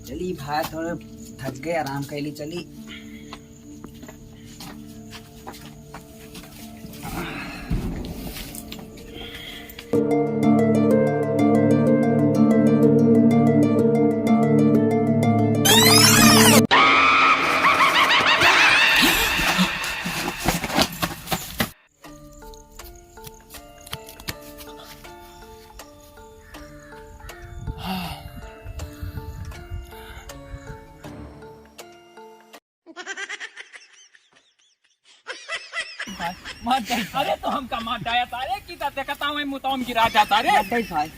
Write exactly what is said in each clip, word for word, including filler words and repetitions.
चली भाई, थोड़े थक गए, आराम कर ली, चली। मार डाइस। अरे तो हमका मार डाया सारे की, तो देखता हूँ मुतौम गिरा जाता रे। मार डाइस भाई,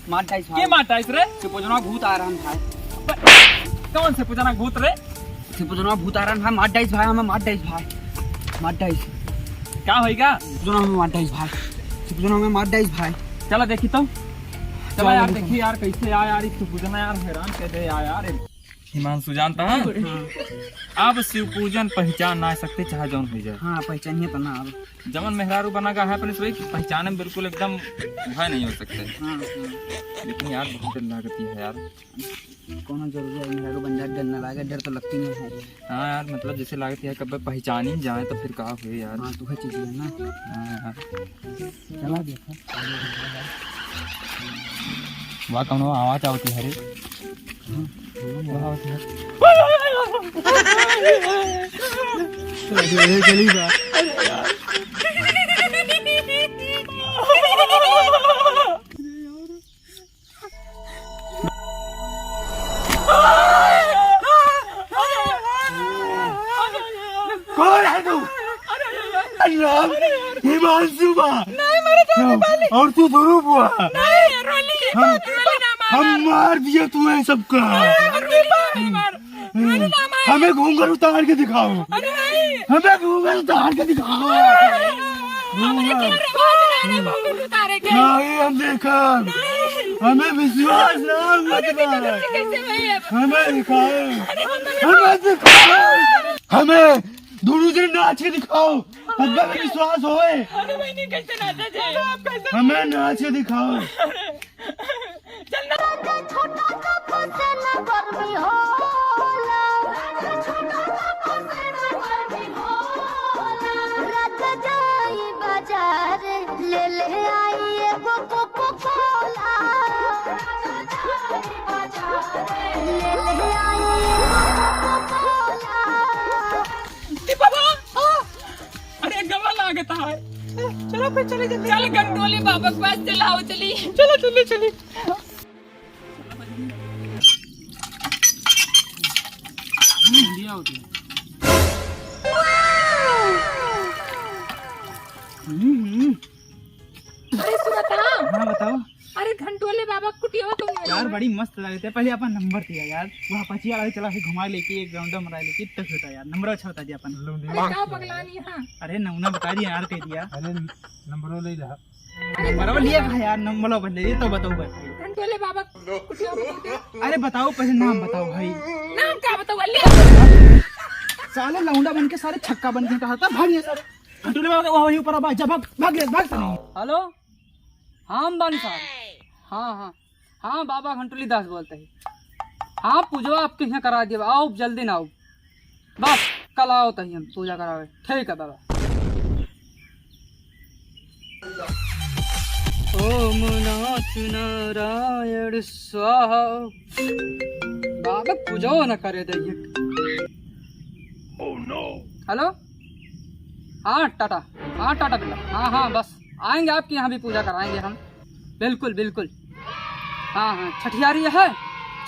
मार डाइस के भाई। मार डाइस रे? सिपुजनवा भूत आ रहन भाई। कौन सिपुजनवा भूत रे? सिपुजनवा भूत आ रहन भाई, मार डाइस भाई, हमें मार डाइस भाई, मार डाइस। का होइगा? सिपुजनवा हमें मार डाइस भाई, सिपुजनवा हमें मार डाइस भाई। चला देखी तो। चला चला यार, देखी। देखी यार, कैसे आ यार, इस सिपुजना यार, हैरान कर दे यार, यार। हिमांशु जानता है? हाँ। अब शिव पूजन पहचान ना सकते, चाहे जौन हो जाए। हाँ, पहचानिए तो ना अब। जवन मेहरारू बना गा है अपने से, पहचाने में बिल्कुल एकदम वह नहीं हो सकते। हाँ, हाँ। लेकिन यार, बहुत डर लागती है यार। कौनो जरूरी है, मेहरारू बन जाए, डर ना लागे, डर तो लगती नहीं है। हाँ यार, मतलब जैसे लागती है, कब पहचान ही जाए तो फिर का हुए यार। हाँ, तो वह चीज़ है ना। हाँ यार। चला देखा। वाह, कौनो आवाज आवती है रे। वाह, आवती है। अरे, चली बा। कौन है तू? अरे राम, हिमांशु बा। नहीं, मेरे जाने वाली। और तू स्वरूप हुआ। नहीं, रोली, हम, रोली ना मारा। हम मार दिए तुम्हें सबका। नहीं, रोली, नहीं मार। रोली ना मार। हमें घूंघट उतार के दिखाओ। अरे नहीं। हमें घूंघट उतार के दिखाओ। अरे, हमारे क्या रिवाज है रे घूंघट उतारे के? नहीं, हम देखा। नहीं। हमें विश्वास ना होता। कैसे भाई अब? हमें दिखाओ। अरे, हम हमें दिखाओ। हमें दोनों जने नाच के दिखाओ, तब तक विश्वास होए। अरे बहनी, कैसे नाचा जाए? हमें नाच के दिखाओ। चल ना। छोटा सा फसेना गर्मी होला। छोटा सा फसेना गर्मी होला। रात जाई बाजार, ले ले आई एगो कोको कोला। ले ले आई एगो कोको कोला। दीपा बा, हाँ। अरे, गवा लागत है। चलो फिर, चले जल्दी। चल, घंटोले बाबा के पास चलाओ, चली। चलो, चलो, चली। हम्म, हम्म। अरे, सुनत हा? हाँ, बताओ। अरे घंटोले बाबा कुटिया तो नहीं यार, है। बड़ी मस्त लगते है। पहले अपन नंबर दिया यार, वहाँ पचिया वाले चला के घुमा लेके एक राउंड मरा लेके तक होता यार, नंबर अच्छा होता जी अपन। अरे का पगलानी है? अरे नमूना बता दिया यार, कह दिया। अरे नंबरो ले रहा। नंबरो लिया था यार, नंबरो बदले ये तो बताओ भाई। घंटोले बाबा कुटिया बताओ। अरे बताओ पहले नाम बताओ भाई। नाम का बताओ, ले। साले लौंडा बन के सारे छक्का बन के कहा था, भाग ये सारे। घंटोले बाबा का वही ऊपर, भाग जा, भाग, भाग ले, भाग साले। हेलो, हम बानी साहब। हाँ, हाँ, हाँ, बाबा घंटुली दास बोलते हैं। हाँ, पूजवा आपके यहाँ करा दिया, आओ जल्दी ना आओ, बस कल आओ तही हम पूजा करावे। ठीक है बाबा। ओम नाथ नारायण स्वाहा। बाबा पूजा न करे दे। हेलो, हाँ टाटा, हाँ टाटा बिरला, हाँ हाँ, बस आएंगे आपके यहाँ भी पूजा कराएंगे हम, बिल्कुल बिल्कुल। हाँ हाँ, छठियारी है,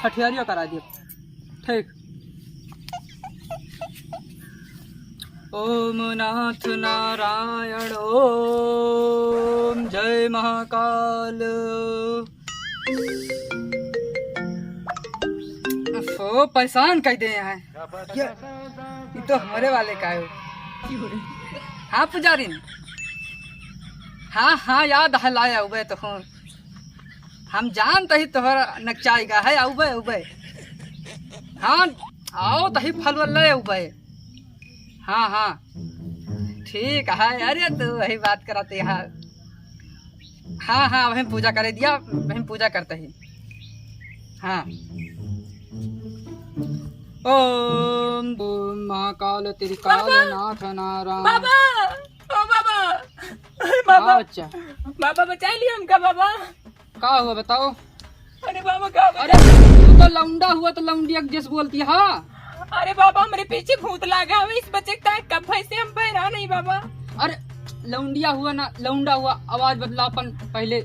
छठियारियो करा दियो। ठीक। ओम नाथ नारायण, ओम जय महाकाल। ओ, परेशान कर दे यहाँ। ये, ये तो हमारे वाले का है। हाँ पुजारी ने। हाँ हाँ, याद है, लाया हुए तो हूँ। हम जानते ही तोहरा नकचाई का है, अउबे, अउबे। हाँ, आओ तही फलवा ले अउबे। हाँ, हाँ। ठीक है, अरे तू वही बात करते यार। हाँ, हाँ, वही पूजा करे दिया, वही पूजा करते ही। हाँ। ओम, ओम महाकाल त्रिकाल बाबा! नाथ नारायण। बाबा! ओ बाबा! अरे बाबा! हाँ, बच्चा। बाबा, बचाइ लिया हमका, बाबा। का हुआ, बताओ? अरे बाबा, का अरे, बताओ? तू तो लौंडा हुआ, तो लौंडिया के जैसे बोलती है, हाँ? अरे बाबा, हमरे पीछे भूत लागा है, इस बच्चे का कब से हम बहरा नहीं, बाबा। अरे, लौंडिया हुआ ना, लौंडा हुआ, आवाज बदला अपन पहले।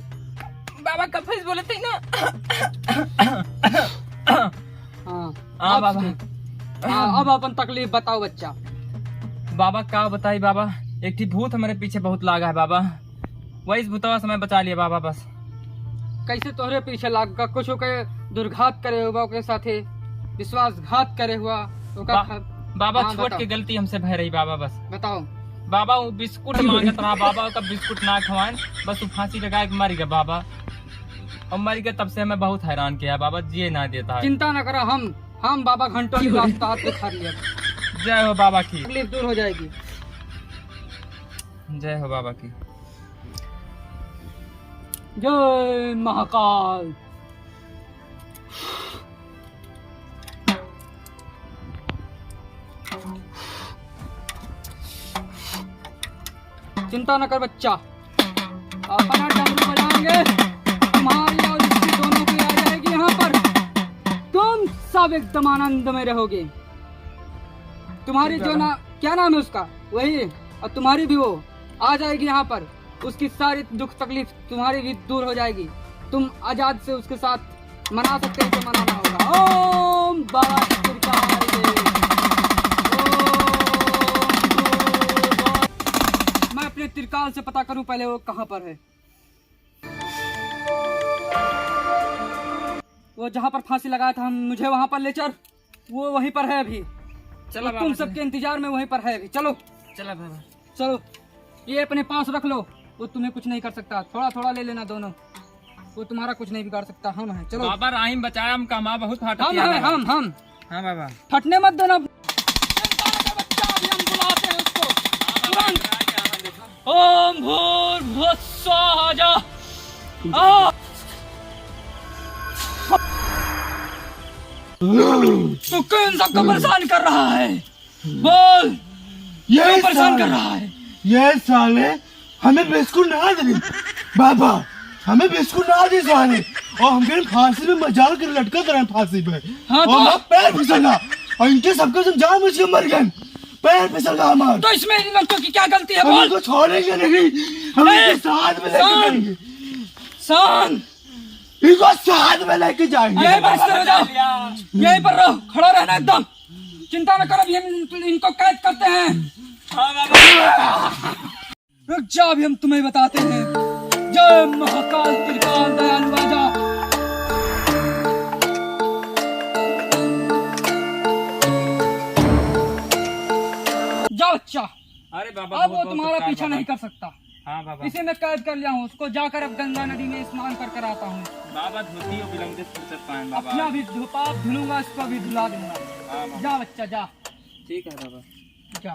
बाबा, कब से बोलते हैं ना। हाँ, हाँ, अब बाबा। सुनो। हाँ, अब अपन तकलीफ बताओ, बच्चा। बाबा, का बताई बाबा, एक ठी भूत हमरे पीछे बहुत लागा है बाबा, वही भूतवा से हमें बचा लिया बाबा बस। कैसे तोहरे पीछे लाग का? कुछ ओके दुर्घात करे हुआ, ओके साथे विश्वासघात करे हुआ, ओका बा-, ख-, बाबा, हाँ, छोट बताओ। के गलती हमसे भय रही बाबा बस। बताओ। बाबा, वो बिस्कुट मांगत रहा बाबा, ओका बिस्कुट ना खवाएं, बस वो फांसी लगा के मर गया बाबा। और मर गया, तब से हमें बहुत हैरान किया बाबा, जिए ना देता है। चिंता ना करो, हम, हम बाबा घंटों की रास्ता हाथ पे खा लिया। जय हो बाबा की। तकलीफ दूर हो जाएगी। जय हो बाबा की। जय महाकाल। चिंता न कर बच्चा, अपना डमरू बजाएंगे, तुम्हारी और इसकी दोनों की आ जाएगी यहाँ पर। तुम सब एकदम आनंद में रहोगे। तुम्हारी जो ना, क्या नाम है उसका, वही, और तुम्हारी भी वो आ जाएगी यहाँ पर। उसकी सारी दुख तकलीफ तुम्हारी भी दूर हो जाएगी। तुम आजाद से उसके साथ मना सकते हो तो मनाना होगा। ओम बाबा त्रिकाल देव। ओम भूर्भुवः। मैं अपने त्रिकाल से पता करूं पहले वो कहाँ पर है। वो जहाँ पर फांसी लगाया था, हम, मुझे वहाँ पर ले चल। वो वहीं पर है अभी। चलो वो बाबा, तुम चलो। सबके इंतजार में वहीं पर है अभी। चलो। चलो बाबा। चलो, ये अपने पास रख लो, वो तुम्हें कुछ नहीं कर सकता। थोड़ा थोड़ा ले लेना दोनों, वो तुम्हारा कुछ नहीं बिगाड़ सकता। हम हैं, चलो। बाबा, राहिम बचाया हमका, हमारा बहुत फाटत हम हैं, बाबा। हम, हम। हाँ बाबा। फटने मत देना। चिंता न कर बच्चा, अभी हम बुलाते हैं उसको। तुरंत। ओम भूर्भुवः स्वः। आ! तू कौन सबको परेशान कर रहा है? बोल, ये क्यों परेशान साले, कर रहा है? ये साले हमें बिस्कुट ना दे रहे। बाबा, हमें बिस्कुट ना दे साले। और हमके फांसी में मजाल कर लटका दे रहे हैं फांसी पे। हाँ, और तो? हमारा पैर फिसल गया। और इनके सबके सब जान बुझ के मर गए। पैर फिसल गया हमारा। तो इसमें इन लड़कों की क्या गलती है, हम बोल? इनको छोड़ेंगे नहीं। हम अरे, इनको साथ में लेके शांत। जाएंगे। शांत। इनको साथ में लेके जाएंगे। अरे, बस करो, जाओ। यहीं पर रहो, खड़ा रहना एकदम। चिंता न करो, अभी हम इन-, इनको कैद करते हैं। हाँ, बाबा। रुक जाओ, अभी हम तुम्हें बताते हैं। जय महाकाल त्रिकाल दयालु राजा। जाओ बच्चा। अरे बाबा, अब वो बहुत, बहुत तुम्हारा उपकार पीछा बाबा। नहीं कर सकता। हाँ बाबा। इसे मैं कैद कर लिया हूँ, उसको जाकर अब गंगा नदी में स्नान कर कर आता हूँ। बाबा, धोती और बिलौंदे से फुर्सत पाएं बाबा। अपना भी धो-, पाप धुलूंगा, इसको भी धुला दूंगा। हाँ बाबा। जा बच्चा, जा। ठीक है बाबा। जा।